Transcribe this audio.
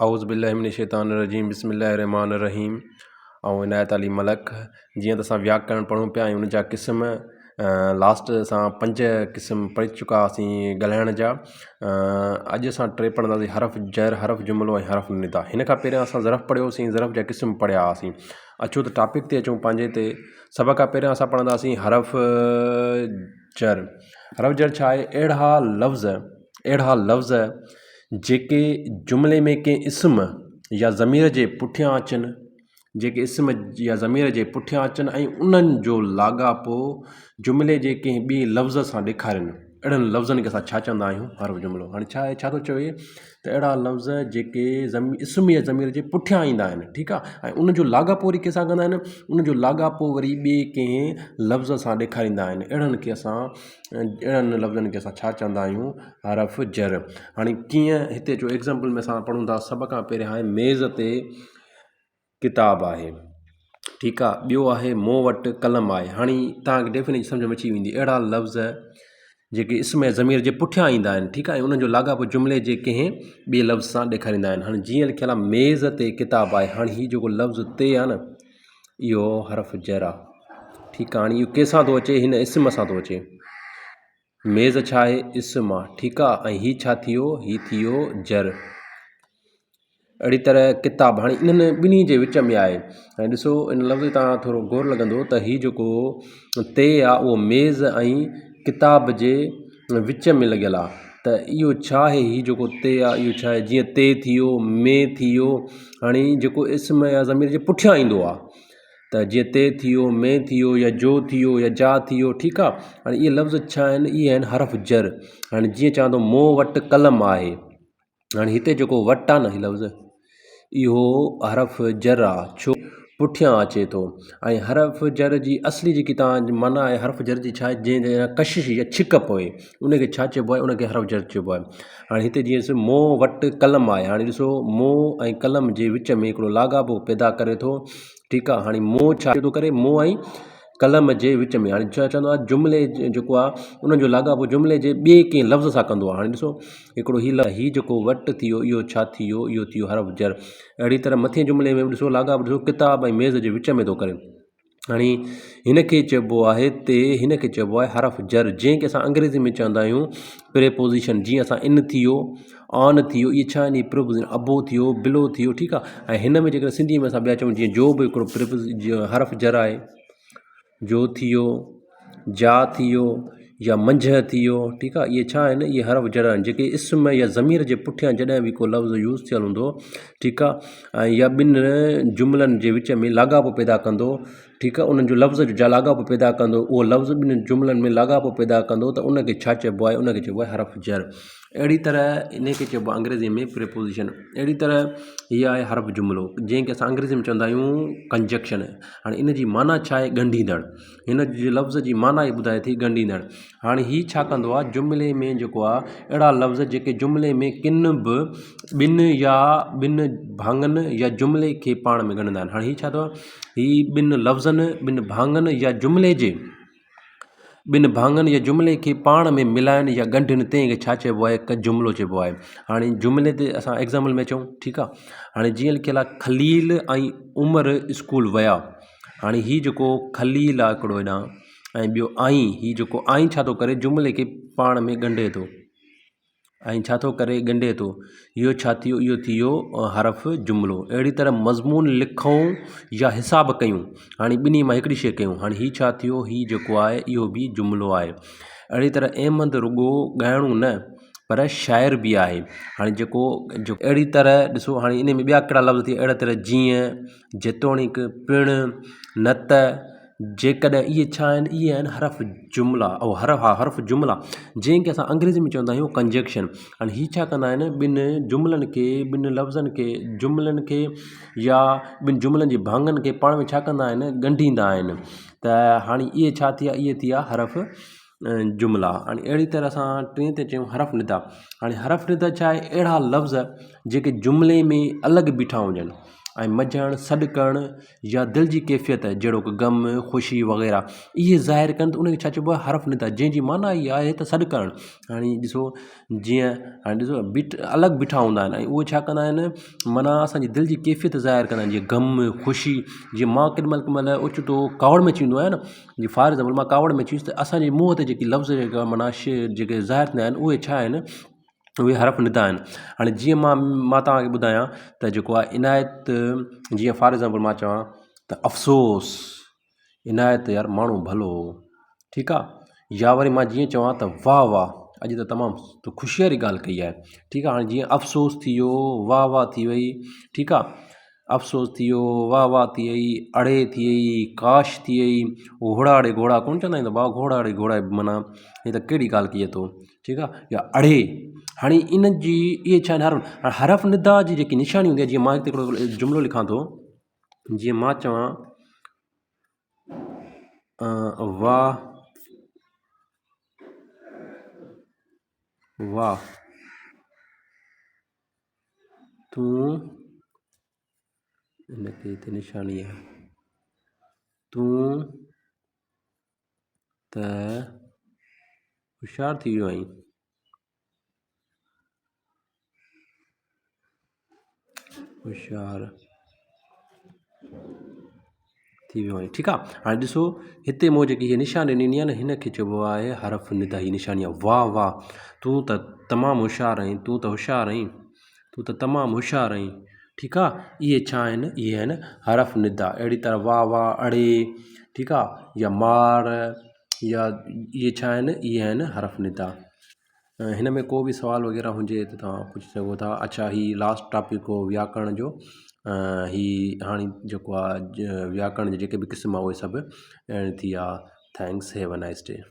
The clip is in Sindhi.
اعوذ بالله من الشيطان الرجيم بسم الله الرحمن الرحيم آئون عنايت علي ملڪ جيئن ته اسان وياڪرڻ پڙهون پيا ۽ ان جا قسم لاسٽ اسان پنج قسم پڙهي چڪا هئاسين ڳالهائڻ جا اڄ اسان ٽي پڙهنداسين حرف جر حرف جملو ۽ حرف ندا هن کان پهريان اسان ظرف پڙهيوسين ظرف جا قسم پڙهيا هئاسين اچو ته ٽاپڪ تي اچون پنهنجي تي سڀ کان پهريان اسان پڙهنداسين حرف جر حرف جر ڇا آهي اهڙا لفظ اهڙا لفظ جيڪي جملي ۾ ڪنهن اسم يا ضمير جي پٺيان اچن، جيڪي اسم يا ضمير جي پٺيان اچن ۽ انهن جو لاڳاپو جملي جي ڪنهن ٻئي لفظ سان ڏيکارين، اهڙن لفظن کي اسان ڇا چوندا آهيون؟ حرف جملو. هاڻي ڇا آهي ڇا ٿو چوي ته اهڙا لفظ جيڪي اسم يا ضمير جي پٺيان ايندا آهن، ٺيڪ آهي، ۽ ان جو لاڳاپو وري ڪنهن سان ڪندا آهن؟ ان جو لاڳاپو وري ٻئي ڪنهن لفظ سان ڏيکاريندا آهن، اهڙن کي اسان اهڙن لفظن کي اسان ڇا چوندا آهيون؟ حرف جر. هاڻي ڪيئن هتي اچو ايگزامپل ۾ اسان پڙهون ٿا سڀ کان پهريان آهي ميز تي ڪتاب آهي ٺيڪ آ ٻيو آهي مون وٽ قلم آهي هاڻي توهان کي ڊيفينيشن سمجهه ۾ اچي ويندي اهڙا لفظ جيڪي اسم ۽ ضمير جي پٺيان ايندا آهن ٺيڪ آ ۽ انهن جو لاڳاپو جملي جي ڪنهن ٻئي لفظ سان ڏيکاريندا آهن هاڻي جيئن لکيل آهي ميز تي ڪتاب آهي هاڻي هي جيڪو لفظ تي آهي نه اهو حرف جر آ ٺيڪ آ هاڻي اهو ڪنهن سان ٿو اچي هن اسم سان ٿو اچي ميز ڇا آهي؟ اسم آ. ٺيڪ آ ۽ هي ڇا ٿي ويو؟ هي ٿي ويو جر. اهڙي طرح ڪتاب هاڻي انهن ٻنهي جي وچ ۾ آهي ۽ ڏسو ان لفظ تان ٿورو غور لڳندو ته هي جيڪو تي آ اهو ميز ۽ ڪتاب جي وچ ۾ لڳيل آ ته اهو ڇا آهي هي جيڪو تي آ اهو ڇا آهي جيئن تي ٿي ويو مي ٿي ويو هاڻي جيڪو اسم يا ضمير جي پٺيان ايندو آ ته جيئن تي ٿي ويو، مين ٿي ويو يا جو ٿي ويو يا جا ٿي ويو ٺيڪ آ هاڻي اهي لفظ ڇا آهن اهي آهن حرف جر هاڻي جيئن چوان ٿو مون وٽ قلم آهي هاڻي هتي جيڪو وٽ آ نه هي لفظ اهو حرف جر آ ڇو پٺيان اچي ٿو ۽ حرف جر جي اصلي جيڪي تان معنيٰ آهي حرف جر جي ڇا آهي جنهن جي ڪشش يا ڇڪ پوي ان کي ڇا چئبو آهي ان کي حرف جر چئبو آهي هاڻي هتي جيئن ڏس مون وٽ قلم آهي هاڻي ڏسو مون ۽ قلم جي وچ ۾ هڪڙو لاڳاپو پيدا ڪري ٿو ٺيڪ آهي هاڻي مون ڇا ٿو ڪري مون ۽ قلم جي وچ ۾ هاڻي ڇا چوندو آهي جملي جيڪو آهي ان جو لاڳاپو جملي جي ٻئي ڪنهن لفظ سان ڪندو آهي هاڻي ڏسو هڪڙو هي هي جيڪو وٽ ٿي ويو اهو ڇا ٿي ويو اهو ٿي ويو حرف جر اهڙي طرح مٿين جملي ۾ به ڏسو لاڳاپو ڏسو ڪتاب ۽ ميز جي وچ ۾ ٿو ڪري هاڻي هن کي چئبو آهي تي هن کي چئبو آهي حرف جر جنهن کي اسان انگريزي ۾ چوندا آهيون پريپوزيشن جيئن اسان ان ٿي ويو آن ٿي ويو اهي ڇا آهن اهي پريپوزيشن ابو ٿي ويو بلو ٿي ويو ٺيڪ آهي ۽ هن ۾ جيڪڏهن سنڌي ۾ اسان ٻيا چئون جيئن جو به هڪڙو پريپوزيشن حرف جر آهي جو ٿي ويو جا ٿي ويو يا منجهه ٿي ويو ٺيڪ آهي اهي ڇا آهن اهي حرف جر آهن جيڪي اسم يا ضمير جي پٺيان جڏهن به ڪو لفظ يوز ٿيل هوندو ٺيڪ آهي ۽ يا ٻن جملن جي وچ ۾ لاڳاپو پيدا ڪندو ٺيڪ آهي انهن جو لفظ جو لاڳاپو پيدا ڪندو اهو لفظ ٻن جملن ۾ لاڳاپو پيدا ڪندو ته ان کي ڇا چئبو آهي ان کي چئبو آهي حرف جر اهڙي طرح ان کي چئبو آهي انگريزي ۾ پريپوزيشن اهڙي طرح هي آهي حرف جملو جنهن کي اسان انگريزي ۾ چوندا آهيون ڪنجڪشن هاڻي ان جي معنيٰ ڇا آهي ڳنڍيندڙ هن جي لفظ جي معنيٰ ئي ٻڌائي ٿي ڳنڍيندڙ. هاڻي هي ڇا ڪندو آهي جملي ۾ جيڪو آهي اهڙا لفظ جيڪي جملي ۾ ڪن به ٻن يا ٻن ڀاڱن يا جملي کي پاڻ ۾ ڳنڍندا آهن. هاڻي هي ڇا ٿو هي ٻن لفظن ٻن ڀاڱن يا جملي جي ٻن ڀاڱن يا جملي کي پاڻ ۾ ملائن يا ڳنڍن تنهن کي ڇا چئبو آهي هڪ جملو چئبو آهي. هاڻي جملي تي اسان ايگزامپل ۾ اچون ٺيڪ آهي هاڻي جيئن لکيل آهي خليل ۽ عمر اسڪول ويا. هاڻي هي جيڪو خليل آ هڪڙو هيڏانهن ۽ ٻيو آئين هي جيڪو آئين ڇا ٿو ڪري جملي کي پاڻ ۾ ڳنڍي ٿو ۽ ڇا ٿو ڪري ڳنڍي ٿو اهو ڇا ٿي ويو اهو ٿي ويو حرف جملو اهڙي طرح مضمون لکون يا حساب ڪيون هاڻي ٻنهي مان هڪڙي شيء ڪيون هاڻي هي ڇا ٿي ويو هي جيڪو آهي اهو به جملو آهي اهڙي طرح احمد رڳو ڳائڻو نه پر شاعر به آهي هاڻي جيڪو اهڙي طرح ڏسو هاڻي ان ۾ ٻيا ڪهڙا لفظ ٿي ويا اهڙي طرح جيئن جيتوڻيڪ، پڻ، نه ته، جيڪڏهن اهي ڇا آهن؟ اهي آهن حرف جملا او حرف ها حرف جملا جنهن کي اسان انگريزي ۾ چوندا آهيون ڪنجنڪشن هاڻي هي ڇا ڪندا آهن ٻن جملن کي ٻن لفظن کي جملن کي يا ٻن جملن جي ڀاڱن کي پاڻ ۾ ڇا ڪندا آهن ڳنڍيندا آهن ته هاڻي اهي ڇا ٿي ويا اهي ٿي ويا حرف جملا هاڻي اهڙي طرح سان ٽئين تي چيون حرف ندا هاڻي حرف ندا ڇا آهي اهڙا لفظ جيڪي جملي ۾ الڳ بيٺا هجن. ۽ مجهڻ، سڏ ڪرڻ يا دل جي ڪيفيت جهڙوڪ غم، خوشي وغيره اهي ظاهر ڪن ته ان کي ڇا چئبو آهي حرف ندا جنهن جي معنيٰ ئي آهي ته سڏ ڪرڻ. هاڻي ڏسو جيئن هاڻي ڏسو بيٺ الڳ بيٺا هوندا آهن ۽ اهي ڇا ڪندا آهن معنيٰ اسان جي دل جي ڪيفيت ظاهر ڪندا آهن جيئن غم، خوشي جيئن مان ڪيڏي مهل ڪيڏي مهل اوچتو ڪاوڙ ۾ اچي ويندو آهيان نه جيئن فار ايگزامپل مان ڪاوڙ ۾ اچي ويس ته اسان جي منهن تي جيڪي لفظ جيڪا معنيٰ جيڪي ظاهر ٿيندا آهن اهي ڇا آهن اهي حرف ندا آهن هاڻي جيئن مان مان توهان کي ٻڌايان ته جيڪو آهي عنايت جيئن فار ايگزامپل مان چوان ته افسوس عنايت يار ماڻهو ڀلو هو ٺيڪ آهي يا وري مان جيئن چوان ته واهه واهه اڄ ته تمام تو خوشي واري ڳالهه ڪئي آهي ٺيڪ آهي هاڻي جيئن افسوس ٿي ويو واهه واهه ٿي وئي ٺيڪ آهي افسوس ٿي ويو، واهه واهه ٿي وئي، اڙي ٿي وئي، ڪاش ٿي وئي، گهوڙا اڙي گهوڙا ڪونه چوندا آهيون ته ڀاء گهوڙا اڙي گهوڙا معنيٰ هي ته ڪهڙي ڳالهه ڪئي اٿو ٺيڪ آهي يا اڙي هاڻي ان جي اهي ڇا آهن حرف حرف ندا جي جيڪي نشاني هوندي آهي جيئن مان هتي هڪڙو جملو لکان ٿو جيئن مان چوان واهه واهه تون ان کي هتي نشاني آهي تون ته هوشيار ٿي ويو آهين هوشيار ٿي ويو آهين ٺيڪ آهي هاڻي ڏسو هتي مون جيڪي هي نشاني ڏني آهي نه هن کي چئبو آهي حرف ندا هي نشاني آهي واهه واهه تون ته تمام هوشيار آهين تون ته هوشيار آهين تون ته تمام هوشيار آهين ٺيڪ آهي اهي ڇا آهن اهي آهن حرف ندا اهڙي طرح واهه واهه اڙي ٺيڪ آهي يا مار يا اهي ڇا آهن اهي آهن حرف ندا هن ۾ ڪو به سوال وغيره هجي ته توهان پڇي سگهو ٿا اڇا هي لاسٽ ٽاپڪ هو وياڪرڻ جو هي هاڻي جيڪو آهي وياڪرڻ جا جيڪي به قسم آهي اهي سڀ ٿي ويا thanks have a nice day.